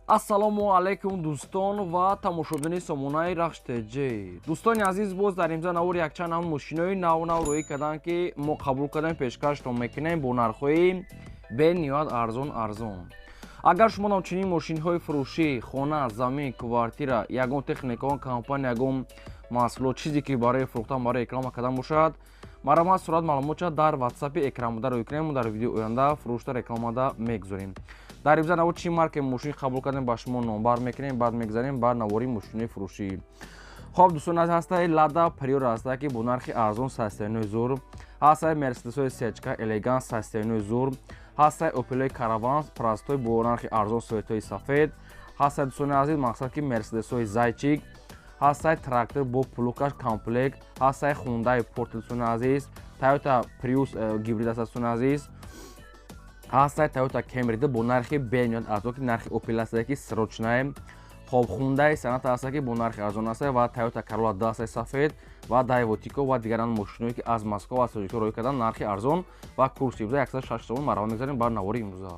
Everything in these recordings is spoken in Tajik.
Ассалому алайкум, дӯстон ва тамошобинони сомонаи Рахш ТЖ. Дӯстони азиз, боз дар имза навор якчанд ҳам мошинои нав нав рӯӣ карданд, ки мо қабул кардем, пешкаштон мекунем бо нархҳои бениҳоят арзон арзон. Агар шумо ҳамчунин мошинҳои фурӯшӣ, хона, замин, квартира, ягон техника, компания, ягон маҳсулот, чизе ки барои фурӯхтан, барои реклама кардан бошад, марҳамат, сурат маълумотша дар ватсапи экранбуда рӯй кунем. Дар видеои оянда фурӯшта рекламада мегузорем. Дар имза навор чӣ марке мошин қабул кардем, ба шумо номбар мекунем, баъд мегзарем ба навори мошинои фурӯшӣ. Хоб, дӯстон азиз, ҳастаи Лада Приора ҳастае, ки бо нархи арзон, состояние зур. Ҳастаи Мерседесҳои сечка элегант, состояние зур. Ҳастаи Опелои Караван простой бо нархи арзон, цветои сафед. Ҳастаи, дӯстони азиз, мақсад ки Мерседесҳои зайчик. Ҳастаи трактор бо плугаш комплект. Ҳастаи Хундай Порт, дӯстони азиз, Тойота Приус гибрид аст, дӯстони азиз. Ҳастаи Тойота Кемри бо нархи бениҳоят арзон, ки нархи Опел ҳастае, ки срочное. Хоб, Хундай Соната ҳастае, ки бо нархи арзон ҳастае, ва Тойота Королла ду ҳастаи сафед, ва Дайво Тико ва дигаран мошиное, ки аз Москва ва аз Тоҷикистон роҳӣ кардан, нархи арзон ва курси имрӯза 106 сомон. Марҳамат, мегзарем бар навори имрӯза.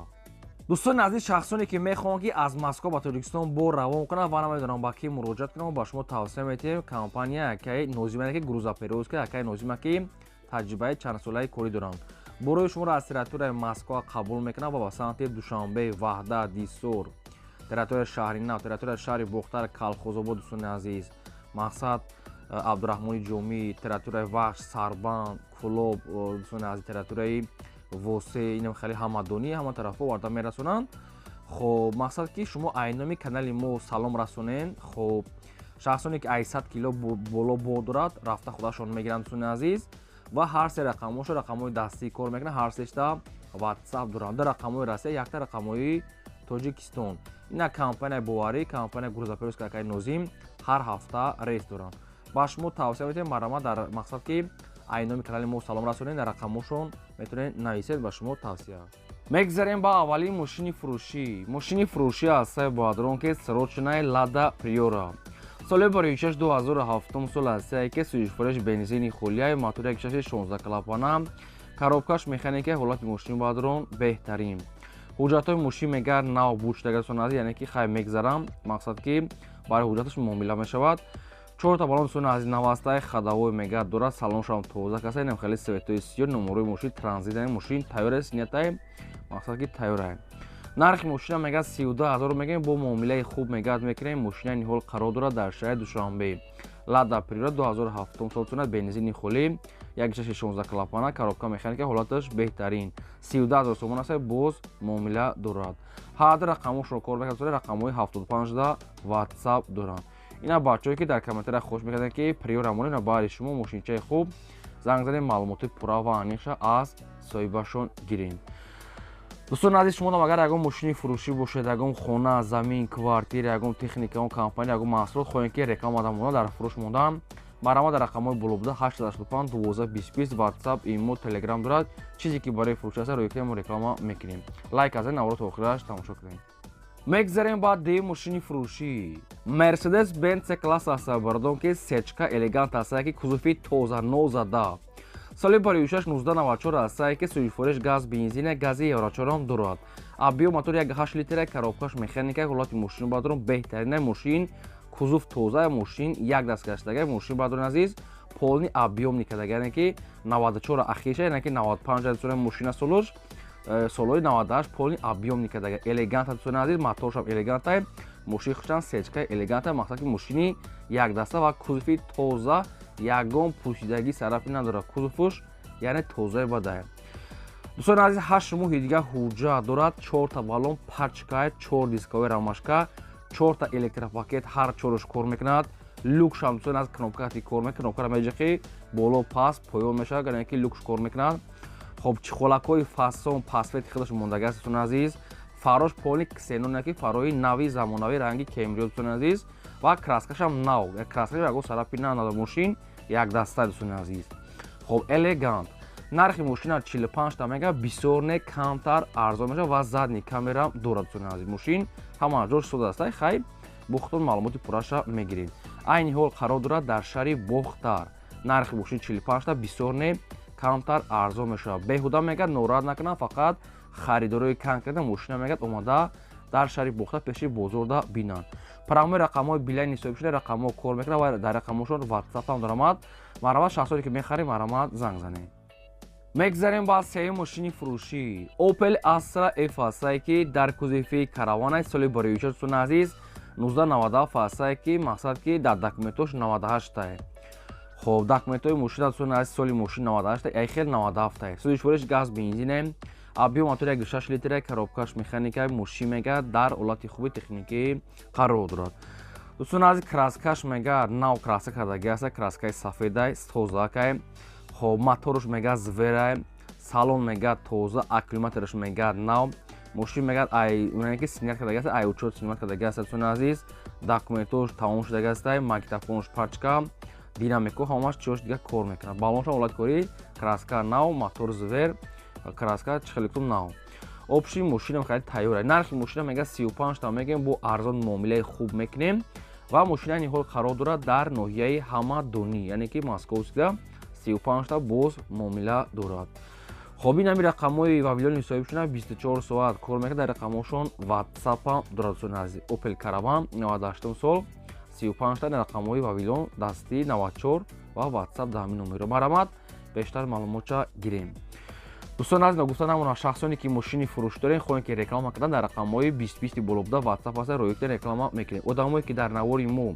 Дӯстони азиз, шахсоне ки мехоҳанд, ки аз Москва ба Тоҷикистон бор равон кунанд ва намедонам ба кӣ муроҷиат кунам, ба шумо тавсия метиҳем компания акаи Нозима, ки грузоперевозка, акаи Нозима, ки таҷрибаи чандсолаи корӣ доранд. Борои шуморо аз территорияи Москва қабул мекунанд ва ба самти Душанбе, Ваҳдат, Дисор, территорияи шаҳри Нав, территорияи шаҳри Бохтар, Калхозобод, дӯстони азиз, мақсад Абдураҳмони Ҷомӣ, территорияи Вахш, Сарбанд, Кӯлоб, дӯстони азиз, территорияи Восе, инам хеле ҳамадонӣ, ҳама тарафҳо оварда мерасонанд. Хоб, мақсад ки шумо айноми канали мо салом расонен. Хоб, шахсоне ки 800 кило боло бор дорад, рафта худашон мегиранд, дӯстони азиз. Ва ҳар се рақамҳошо рақамҳои дастӣ кор мекунанд, ҳар сешта ватсап доранд: ду рақамҳои Россия, якта рақамҳои Тоҷикистон. Ина компанияи боварӣ, компания грузоперевозка акаи Нозим, ҳар ҳафта рейс доранд. Ба шумо тавсия метиҳем, марҳамат, дар мақсад ки айноми канали мо салом расонед, дар рақамҳошон метавонед нависед, ба шумо тавсия. Мегзарем ба аввалин мошини фурӯшӣ. Мошини фурӯшӣ ҳастаи боадрон, ки срочная, Лада Приора, соли барои 2007 сол ҳастае, ки сӯзишвориш бензини холияи, мотори 1.6, 16 клапана, коробкаш механика. Ҳолати мошини бадрон беҳтарин. Ҳуҷҷатҳои мошин мегар нав буд шудагасан, яъне ки хай мегзарам, мақсад ки барои ҳуҷҷаташ муомила мешавад. Чорта балон, дӯстони азиз, навастаи, ходовой мегар дорад, салоншам тоза каса, инам хеле цветои сиёр, номерои мошин транзит, мошин тайёр аст, ниятаи мақсад ки тайёрае. Нархи мошина мегӯяд 32 000 мегӯем, бо муомилаи хуб мегӯяд мекунем. Мошина ниҳол қарор дорад дар шаҳри Душанбе. Лада Приора 2007 сол сунат, бензини холӣ, 1.6, 16 клапана, коробка механика, ҳолаташ беҳтарин. 32 000 сомон аст, боз муомила дорад. Ҳар рақамҳошро кор мекунад, рақамҳои 75да ватсап доранд. Ина бачаҳое, ки дар комментария хоҳиш мекарданд, ки Приора монед, ина баъди шумо мошинчаи хуб. Занг занед, маълумоти пурра ва аниқша аз соҳибашон гирем. Дӯстони азиз, шумо агар ягон мошини фурӯшӣ бошед, ягон хона, замин, квартира, ягон техника, ягон компания, ягон маҳсулот хоҳем, ки реклама монда, дар фурӯш мондан, марҳамат, дар рақамҳои боло буда 885 12 20 ватсап, имо, телеграм дорад. Чизе ки барои фурӯш аст, рӯи мо реклама мекунем. Лайк аз наворо то охираш тамошо кунем. Мегзарем ба дуюм мошини фурӯшӣ. Мерседес Бенц класс аст, бардон, ки сечка элегант аст, ки кузови тоза нозада, соли барои 1994 ҳастае, ки сӯзишвориш газ бензина, гази еврочорам дорад, объём мотор 1.8 литра, коробкаш механика. Ҳолати мошин бадрон беҳтарина, мошин кузов тоза, мошин як даст гаштага. Мошин, бадрон азиз, полный объёмный кардага, яъне ки 94 ахиша, яъне ки 95 мошина солош солҳои 98, полный объёмный кардага, элеганта, дӯстони азиз, моторшам элеганта, мошин хушан сечка элеганта. Мақсад ки мошини якдаста ва кузови тоза, ягон пӯшидагӣ сарафӣ надорад, кузовуш яъне тозаи бадае. Дӯстони азиз, 8 моҳи дигар ҳуҷҷат дорад, чорта балон пачка, чор дисковой рамашка, чорта электропакет, ҳар чораш кор мекунад. Люкшам, дӯстони аз, кнопкати кор мекунад, кнопкара меҷақӣ, боло, паст, поён мешавад, яъне ки люкш кор мекунад. Хоб, чехолакҳои фасон пасвети худаш мондага аст, дӯстони азиз. Фарош полный ксенон, ки фарои нави замонавӣ, ранги кемрио, дӯстони азиз, ва краскашам нав, краскаш ягон сарапи надорад, мошин якдаста, дӯстони азиз. Хоб, элегант. Нархи мошина 45 та мега, бисёр не, камтар арзон мешавад ва задний камера дорад, дӯстони азиз. Мошин ҳама ҷош сода аст, хай бухтон маълумоти пурраша мегирем. Айни ҳол қарор дорад дар шаҳри Бохтар. Нархи мошин 45 та, бисёр не, камтар арзон мешавад. Беҳуда мегӯяд норат накунам, фақат харидорои конкретно мошина мегӯяд омада. Дар шаҳри Бохта, пеши бозорда бинанд. Прямой рақамҳои Билайни соҳиб шуда, рақамҳо кор мекунад ва дар рақамҳошон Ватсап ҳам даромад. Марҳамат, шахсоне ки мехарем, марҳамат, занг занед. Мегзарем ба сеюм мошини фурӯшӣ. Opel Astra F ҳастае, ки дар кузови Караванай, соли 2004, дӯстони азиз, 1997 ҳастае, ки мақсад ки дар документош 98-тае. Хоб, документҳои мошина, дӯстони азиз, соли мошин 98, айхел 97-тае. Сӯзишвориш газ, бензине, объём мотор 1,6 литра, коробкаш механика. Мошин мега дар ҳолати хуби техникӣ қарор дорад. Дӯстони азиз, краскаш мега нав краска кардаги аста, краскаи сафедай, тозакай. Хоб, моторш мега зверай, салон мега тоза, аккумулятораш мега нав. Мошин мега ай ки снять кардаги аста, ай учёт снимать кардаги аста. Дӯстони азиз, документош тамом шудаги аста, магнитофонш пачка, динамико ҳамаш чиёш дига кор мекунад, баллоншам ҳолати корӣ, краска нав, мотор звер, краска чихеликум нав. Общий мошинам хеле тайёр. Нархи мошина мега 35 та мегем, бо арзон муомилаи хуб мекунем. Ва мошина ниҳол қарор дорад дар ноҳияи Ҳамадонӣ, яъне ки Московскда. 35 та боз муомила дорад. Хоб, ин ҳами рақамҳои Вавилони соҳиб шуда, 24 соат кор мекунад, дар рақамҳошон Ватсапам дорад. Дӯстони азиз, Opel Караван 98 сол, 35 та, рақамҳои Вавилон дастӣ 94 ва Ватсап дар ҳамин номеро. Марҳамат, бештар маълумотча гирем. Дӯстон азиз, ногуфта намонам, шахсоне ки мошини фурӯш дорем, хоҳем ки реклама кардан, дар рақамҳои 20 20 боло буда Ватсап аста, роикта реклама мекунем. Одамое ки дар навори мо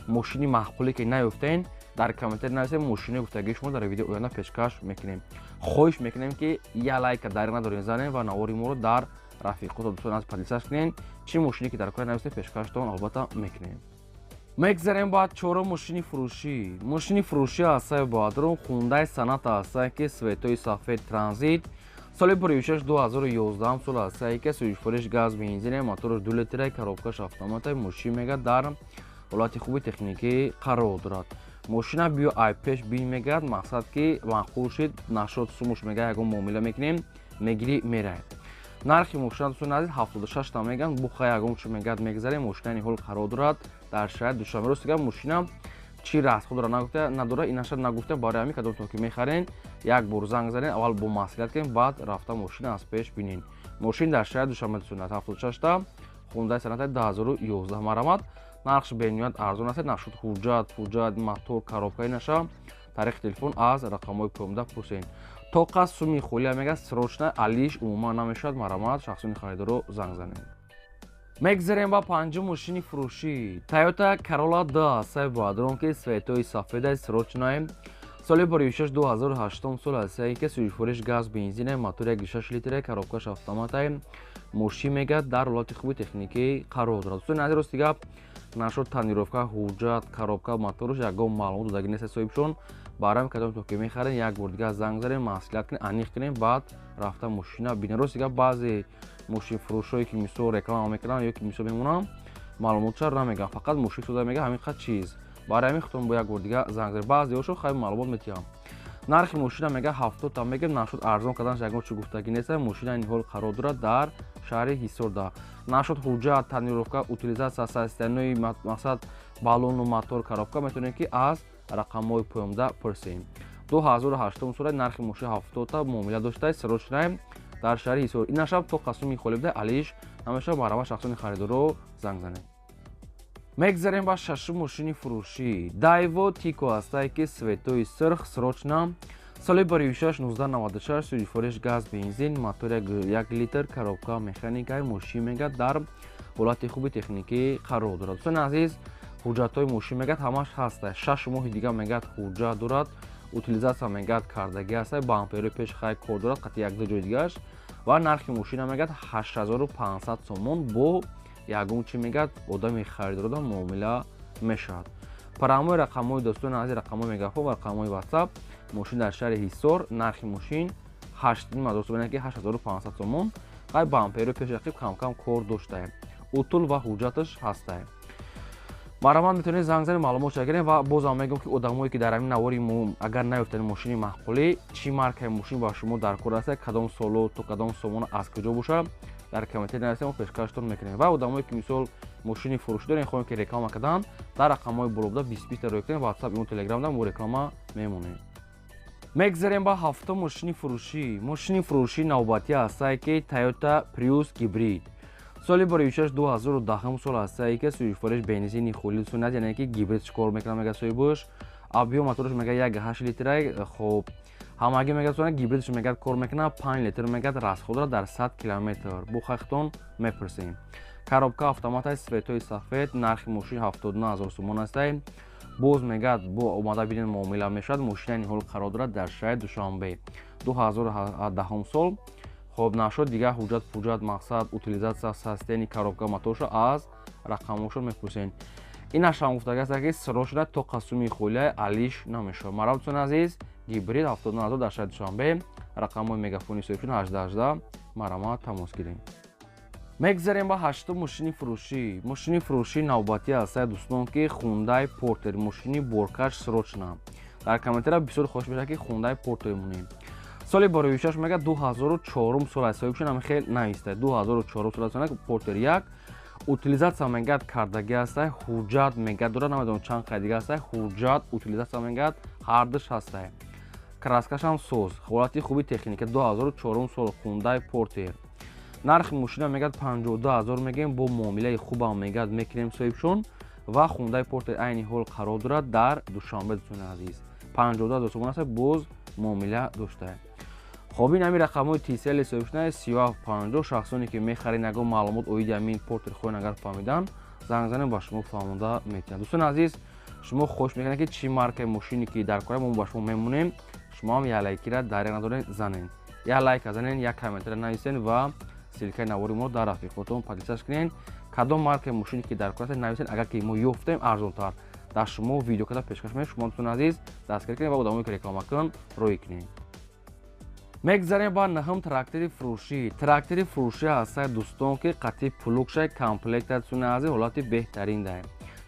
мошини маъқуле ки наёфтаен, дар комментари нависем, мошини гуфтагии шумо дар видео оянда пешкаш мекунем. Хоҳиш мекунем, ки я лайка дар надорем занем ва навори моро дар рафиқото, дӯстон аз, поделиться кунем. Чӣ мошине ки дар кора нависем, пешкаштон албатта мекунем. Мегзарем ба чорум мошини фурӯшӣ. Мошини фурӯшӣ ҳастаи боадрум Хундай Соната ҳастае, ки цветои сафед, транзит, соли 16, 2011 сол ҳастае, ки сӯзишвориш газ, бензине, мотораш 2 литра, коробкаш автомата. Мошин мега дар ҳолати хуби техникӣ қарор дорад. Мошина биё ай пеш бин, мегӯяд, мақсад ки маъқул шид, нашод сумуш, мега ягон муомила мекунем, мегирӣ, мерай. Нархи мошина, дӯстони азиз, 76 та мегӯянд, буха ягон чӣ мегӯяд, мегзарем. Мошина ниҳол қарор дорад дар шаҳри Душанбе. Рост гап, мошина чӣ расходро надора, инаша нагуфта. Барои ҳамин кадомтон ки мехарен, як бор занг занен, аввал бо маслиҳат кунем, баъд рафта мошина аз пеш бинен. Мошин дар шаҳри Душанбе, дӯстони азиз, 76 та Хундай Соната 2011. Марҳамат, нархш бениҳоят арзон аст. Нашуд ҳуҷҷат пуҷҷат, мотор, коробка, инаша тариқи телефон аз рақамҳои поёмда пурсен. Тоқа суми холия мега срочно алиш умуман намешавад. Марҳамат, шахсони харидоро занг занед. Мегзарем ба панҷум мошини фурӯшӣ. Тойота Corolla 2 ҳастаи боадрон, ки цветои сафеда, срочное, соли 16, 2008 сол ҳастае, ки сӯзишвориш газ, бензине, мотор 1,6 литра, коробкаш автоматай. Мошин мега дар ҳолати хуби техникӣ қарор дорад. Дӯстони азиз, рости гап, нашуд тонировка, ҳуҷҷат, коробка, моторш ягон маълумот додагӣ нест соҳибшон. Барои кадомтон ки мехарен, як бор дигар занг занем, маслиҳат кунем, аниқ кунем, баъд рафта мошина бинем. Рости гап, баъзе мошинфурӯшҳое ки мисол реклама мекунанд ё ки мисол мемонанд, маълумотша намегӯянд, фақат мошин сода мега, ҳамин қад чиз. Барои ҳамин худтон бо як бор дигар занг занем. Баъзеҳошо хай маълумот метиҳам. Нархи мошина мега 70 та мегем, нашуд арзон карданаш ягон чӣ гуфтагӣ нест. Мошина ниҳол қарор дорад дар шаҳри Ҳисорда. Нашуд ҳуҷҷат, тонировка, утилизация, состояние, мақсад баллону мотор, коробка метавонем ки аз рақамҳои поёмда пурсем. 2008 сола, нархи мошин 70 та, муомила дошта, срочная, дар шаҳри Ҳисор. Ин нашаб то қасуми холибда алиш намешавад. Марҳамат, шахсони харидоро занг занед. Мегзарем ба шашум мошини фурӯшӣ. Дайво Тико ҳастае, ки цветои сирх, срочно, соли 16, 1996, сӯзишвориш газ, бензин, мотор 1 литр, коробка механика. Мошин мега дар ҳолати хуби техникӣ қарор дорад. Дӯстони азиз, ҳуҷҷатҳои мошин мегӯяд ҳамаш ҳаста, 6 моҳи дига мегӯяд ҳуҷҷат дорад, утилизация мегӯяд кардагӣ ҳаста, бамперои пеш хай кор дорад, қати якду ҷои дигааш. Ва нархи мошина мегӯяд 8500 сомон, бо ягон чи мегӯяд одами харидорода муомила мешавад. Прямой рақамҳои, дӯстони азиз, рақамҳои мегафон ва рақамҳои Ватсап. Мошин дар шаҳри Ҳисор, нархи мошин 8500 сомон, ки 8500 сомон. Хай бамперои пеш рақиб камкам кор доштаем, утул ва ҳуҷҷаташ ҳастаем. Марҳамат, метавонед занг занед, маълумот гирем. Ва бозам мегӯям, ки одамое ки дар ҳамин навори мо агар наёфтани мошини маъқулӣ, чӣ маркаи мошин ба шумо дар кор аст, кадом соло, то кадом сомона, аз куҷо бошад, дар комментари нависем, мо пешкаштон мекунем. Ва одамое ки мисол мошини фурӯшӣ дорем, хоҳем ки реклама кардан, дар рақамҳои боло буда 20 20 рӯй кунем, Ватсап имо Телеграмда мо реклама мемонем. Мегзарем ба ҳафтум мошини фурӯшӣ. Мошини фурӯшии навбатӣ ҳастае, ки Toyota Prius гибрид, Соли барои 2010 сол ҳастае ки сӯзишвориш бензини хули суннат, яъне ки гибрид кор мекунад, мега соҳибаш. Объём мотораш мега 1,8 литра. Хоб, ҳамагӣ мега сона гибридш мега кор мекунад, 5 литр мега расход ро дар 100 километр. Бо хахтон мепурсем. Коробка автомат аст, цветои сафед, нархи мошин 79 000 сомон ҳастае. Боз мегӯяд, бо омада бинед, муомила мешавад. Мошина ниҳол қарор дорад дар шаҳри Душанбе, 2010 сол. Хоб, нашуд дигар ҳуҷҷат пуҷҷат, мақсад утилизация, состояние коробка, моторша аз рақамошон мепурсен. Инашам гуфтага аст, ки срочно то қасуми холия алиш намешавад. Марҳабо, азиз, гибрид 79 000 дар шаҳри Душанбе. Рақамҳои мегафони соҳибшон 18 18, марҳамат, тамос гирем. Мегзарем ба ҳаштум мошини фурӯшӣ. Мошини фурӯшӣ навбатӣ ҳастае, дӯстон, ки Хундай Портер, мошини боркаш срочно. Дар комментария бисёр хоҳиш мешавад, ки Хундай Портер монем. Соли бароишаш мега 2004 сол аст, соҳибшон ҳам хел нависта, 2004 сол аст. Портер як утилизация мегӯяд кардагӣ ҳастае, ҳуҷҷат мегӯяд дорад, намедонам чанд қай дига ҳастае, ҳуҷҷат, утилизация мегӯяд ҳардуш ҳастае. Краскашам соз, ҳолати хуби техника, 2004 сол Хундай Портер. Нархи мошина мегӯяд 52 000 мегӯем, бо муомилаи хубам мегӯяд мекунем соҳибшон. Ва Хундай Портер айни ҳол қарор дорад дар Душанбе, дӯстони азиз. 52 000 сомон аст, боз муомила доштае. Хоб, ин ҳамин рақамҳои Тисели соҳибшуна 37 50. Шахсоне ки мехаред, ягон маълумот оиди ҳамин Портер хоҳед агар фаҳмидан, занг занем, ба шумо фаҳмонда метиҳанд. Дӯстони азиз, шумо хоҳиш мекунед, ки чӣ маркаи мошине ки дар кора, мо ба шумо мемонем. Шумо ҳам як лайкира даря надоред, занен, як лайка занен, як комментария нависен ва ссылкаи навори моро дар рафиқотон поделиться кунед. Кадом маркаи мошине ки дар кора нависен, агар ки мо ёфтем арзонтар, дар шумо видео карда пешкаш мекунем. Шумо, дӯстони азиз, дастгирӣ кунед ва одамое ки реклама кун рӯй кунед. Мегзарем ба наҳум трактори фурӯшӣ. Трактори фурӯшӣ ҳастае, дӯстон, ки қатъи плугшай комплект, дӯстони азиз, ҳолати беҳтарин даем.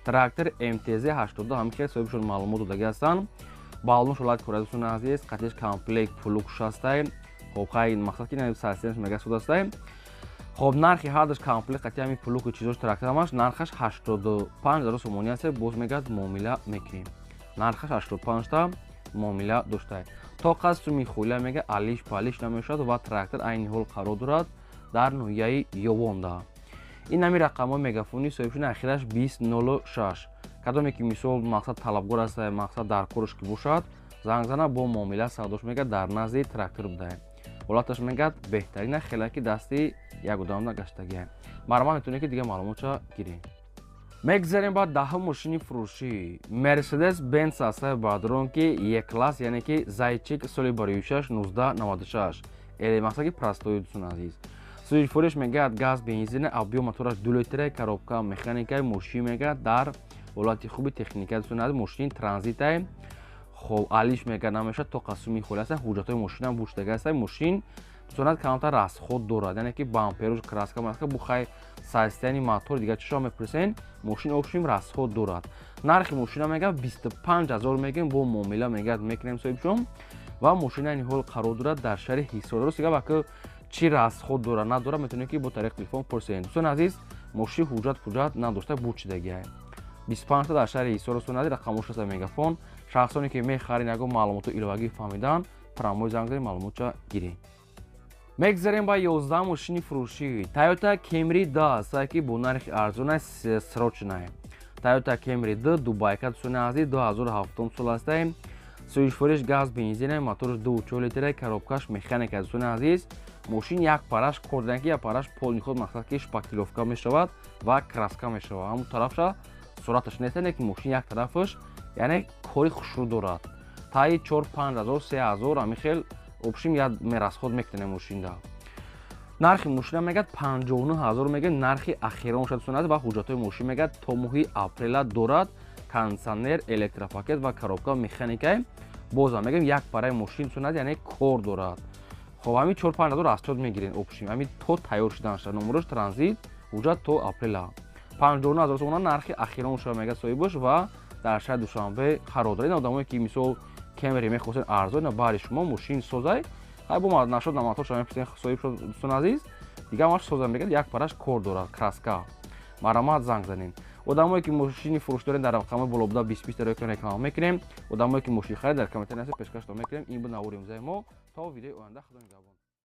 Трактор МТЗ 82, ҳамин хел соҳибшон маълумот додагӣ ҳастанд. Баллон ҳолати кора, дӯстони азиз, қатъиш комплект плугш ҳастае. Хоб, хай, мақсад ки сасенш мега суд ҳастае. Хоб, нархи ҳардаш комплект қатъи ҳамин плугу чизош трактор ҳамаш нархаш 85 000 сомонӣ аст. Боз мегӯяд, муомила мекунем. Нархаш 85 та муомила доштае. То қасуми хуля мега алиш палиш намешавад. Ва трактор айни ҳол қарор дорад дар ноҳияи Ёвонда. Ин ҳамин рақамҳои мегафони соҳибшуни ахираш 20 06. Кадоме ки мисол мақсад талабгор аст, мақсад дар корш ки бошад, занг зана, бо муомила савдош мега дар назди трактор будае. Ҳолаташ мегӯяд беҳтарина, хеле ки дасти як одам нагаштагия. Марҳамат, метавонед ки дигар маълумотша гирем. Мегзарем ба даҳум мошини фурӯшӣ. Мерседес Бенц ҳастаи, бародарон, ки Е класс, яъне ки зайчик, соли бароишаш 1996, мақсад ки простой. Дӯстони азиз, сӯзишвориш мегӯяд газ, бензина, объём мотораш 2 литра, коробка механикаи. Мошин мегӯяд дар ҳолати хуби техника, дӯстони азиз, мошини транзитай. Хоб, алиш мегӯяд намешавад, то қасуми холи аста. Ҳуҷҷатҳои мошинам буштага аста. Мошин, дӯстон, камтар расход дорад, яъне ки бамперуш, краска маска, бухай состояние мотор, дигар чишо мепурсен. Мошин общем расход дорад. Нархи мошина мегӯяд 25 000 мегӯем, бо муомила мегӯяд мекунем соҳибшон. Ва мошина ини ҳол қарор дорад дар шаҳри Ҳисор. Рост гап, ака, чӣ расход дорад, надорад, метавонед ки бо тариқи телефон пурсен. Дӯстони азиз, мошин ҳуҷҷат пуҷҷат надошта, бучидагиа. 25 та дар шаҳри Ҳисор, дӯстони азиз, рақамош аст мегафон. Шахсоне ки мехаред, ягон маълумоту иловагӣ фаҳмидан, прямой занг занед, маълумотша гиред. Мегзарем ба 11 мошини фурӯшӣ. Тойота Кемри д ҳастае, ки бо нархи арзона, срочная. Тойота Кемри д дубайка, дӯстони азиз, 2007 сол ҳастае. Сӯзишвориш газ, бензина, моторш 2,4 литра, коробкаш механика. Дӯстони азиз, мошин як параш кор ки як параш полный ход, мақсад ки шпаклёвка мешавад ва краска мешавад. Ҳамун тарафша сураташ нест, ки мошин як тарафаш, яъне кори хушрӯ дорад. Таи 4-5 ҳазор, 3 ҳазор, ҳамин хел общем як мерасход мекунем мошинда. Нархи мошина мегӯяд 59 000 мегӯяд, нархи ахирон шуд, дӯстони азиз. Ва ҳуҷҷатҳои мошин мегӯяд то моҳи апрела дорад, кондитсионер, электропакет ва коробка механикай. Бозам мегӯям, як параи мошин, дӯстони азиз, яъне кор дорад. Хоб, ҳамин 4-5 ҳазор расход мегирем общем, ҳамин то тайёр шуданша. Номерош транзит, ҳуҷҷат то апрела. 59 000 сомона нархи ахирон шуда мегӯяд соҳибаш ва дар шаҳри Душанбе қарор дорад. Ин одамое ки мисол Кемри мехостед арзон, баъди шумо мошин созай, хай, бо нашуд наматор шава мепурсем соҳиб шуд. Дӯстони азиз, дигар маш соза мегӯяд, як параш кор дорад, краска. Марҳамат, занг занед. Одамое ки мошини фурӯш доред, дар рақамҳои боло буда 20 20 реклама мекунем. Одамое ки мошин харид, дар комментария пешкаштон мекунем. Ин буд навори имрӯзаи мо. То видеои оянда, худо нигаҳбон.